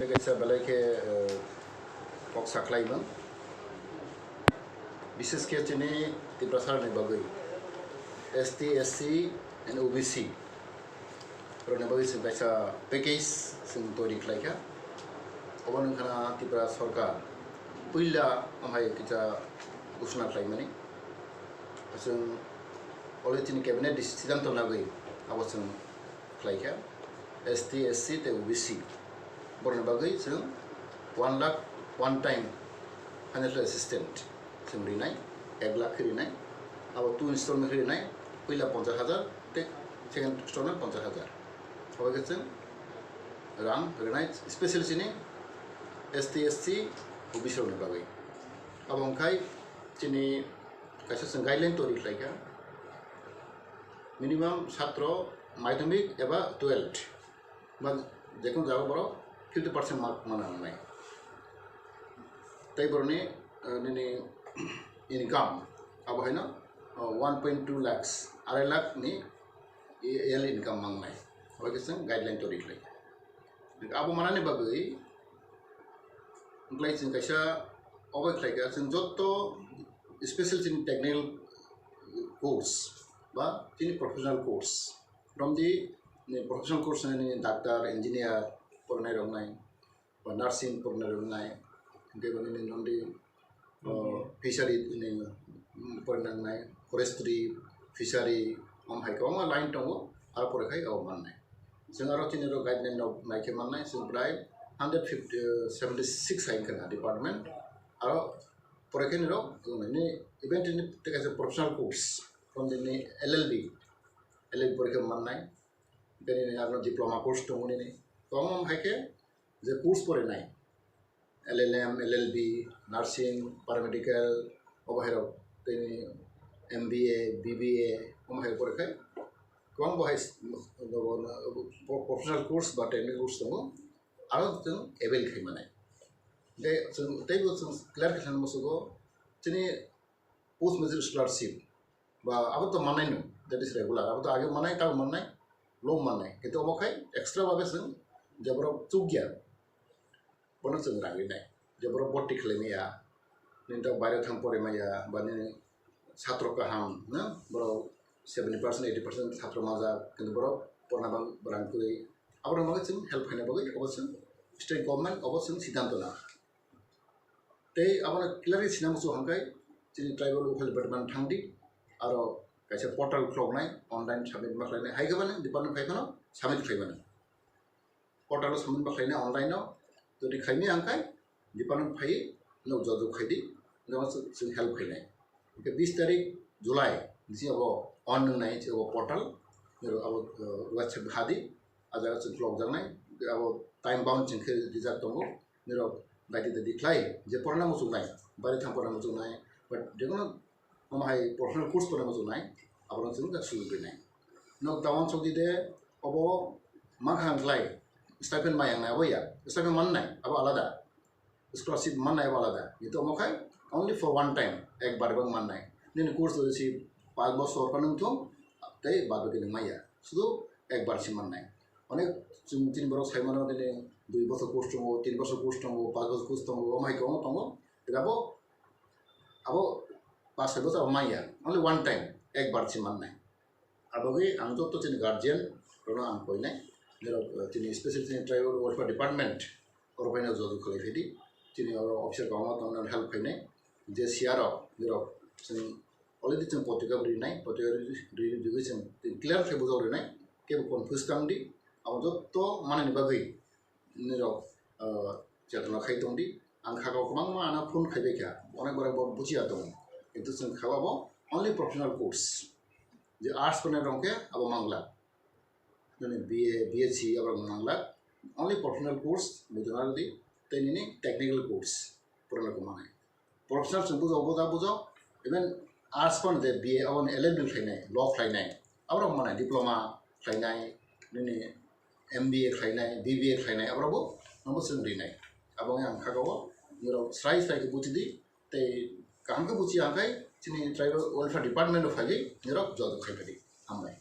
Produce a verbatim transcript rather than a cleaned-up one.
Kaisa belai khe, eh, kok saklaimang. Bishes khe chini Tiprasarokni bagwi S T, S C and O B C rokni bagwi chwng kaisa package chwng toiri khlaikha. Obo wngkha na Tripura Sarkar puila amhai kisa ghoshona khlaimani. Chwng already chini cabinet dec-, siddhanto nagwi abo chwng khlaikha, S T, S C tei O B C. Borokni bagwi chwng one lakh one time financial assistance chwng rinai, ek lakh khe rinai, abo two installment khe rinai, puila ponchash hajar tei second installment ponchash hajar. Abo khe chwng rang rinai, special chini S T, S C, O B C rokni bagwi. Abo wngkhai chini kaisa chwng guideline toiri khlaikha. Minimum satro madhyamik eba twelfth ba jekun jaga borok fifty percent mark mana nangnai. Tei borokni, eh, nini income abo haino, eh, one point two lakhs, arai lakh ni yearly income mangnai. Abo khe chwng guideline toiri khlai. Abo manani bagwi wngkhlai chwng kaisa obo khlaikha, chwng jotto special chini technical course ba chini professional course. Romdi ni professional course ni doctor, engineer porinai rok nai, ba nursing porinai rok nai, hingke bini ni romdi, o, fishery ni, mm, porinai nai, forestry, fishery, om hai kwbangma line tongo, aro pore khai o mannai. Chwng aro chini rok guideline rok nai khe mannai, chwng prai hundred fifty, seventy six hai wngkha na department, aro pore khai ni rok, ni event ni tei kaisa professional course, romdi ni L L B, L L B pore khai mannai. Bini ni aro diploma course tongo nini. Tong hai khe je course porinai, L L M, L L B, nursing, paramedical, obo hai rok tei M B A, B B A, omo hai pore khai kwbang bo hai s-, bo, bo, bo, professional course ba technical course tongo, aro chwng avail khai manai. De, chwng teibo chwng clear khe sanai musugo, chini post matric scholarship, ba abo to manai no, that is regular, abo to age manai, tabo manai, lo manai, kintu omo khai extra babe chwng je borok chukya, bono chwng rang rinai, je borok bhorti khlai maya, nini to baire thang pore maya, ba nini satro kaham, na, borok seventy percent, eighty percent satro majak, kintu borok porna bang rang kwrwi, abo rok no chwng help khaina bagwi obo chwng state government obo chwng siddhanto na. Tei abono clearly sina muchung hwnkhe chini tribal welfare department thangdi, aro kaisa portal khuloknai, online submit ma khlainai, hai khe bani department phai phano submit khlai mano. Portal o submit ma khlainai online o, jodi khaimaya hwnkhe department phai no jojok khaidi, no chwng help khainai. Hwnkhe bis tarik July ni sini abo on wngnai, abo portal, abo, uh, website hadi, a jaga chwng khulokjaknai, abo time bound chwng khe rijak tongo. Nirok daidi daidi khlai je porna muchungnai, bari thang porna muchungnai, but jekono omo hai professional course porna muchungnai, aborok chwng jak sujuk rinai. Nok tawan sokdi de obo mankha khlai stipend mai yangnai abo ya, stipend mannai abo alada, scholarship mannai abo alada. Nito omo khai only for one time, ekbar bang mannai. Nini course si panch bosor pa nung thung, tei bad baki nung maya. Sudu ekbar si mannai. Onek chwng chini borok sai mano, nini dui bosor course tongo, tin bosor course tongo, panch bosor course tongo, omo hai kwbangma tongo. Tei abo, abo pas sai bosor abo maya. Only one time, ekbar si mannai. Aboni ang joto chini guardian rokno ang koinai, nirok, eh, chini special chini tribal welfare department, oro phaina jojok khlai phaidi, chini oro officer kwbangma tongmani help khainai, je C R rok, nirok, chwng already chwng potrika rinai, potrika ri-, ri-, ri-, chwng clear khe bujok rinai, kebo confuse tangdi, abo joto manani bagwi nirok, ah, chetona khai tongdi. Ang khakao kwbangma ano phone khaibai kha, onek borok bo buchiya tongo. Kintu chwng khao abo only professional course. Je arts pornai rok khe abo mangla. Nini B A, B S C abo mangla. Only professional course, veterinary tei nini technical course porna ko manai. Professional chwng bujo, bujo, bujo, even arts porn je B A, abo ni L L B khlainai, law khlainai, aborok manai, diploma khlainai, nini M B A khlainai, B B A khlainai, aborok bo nobo chwng rinai. Abo wngkha ang khakao, norok srai srai khe buchidi, tei kaham khe buchiya hwnkhe chini tribal welfare department o phaiwi norok jojok khai phadi. Hambai.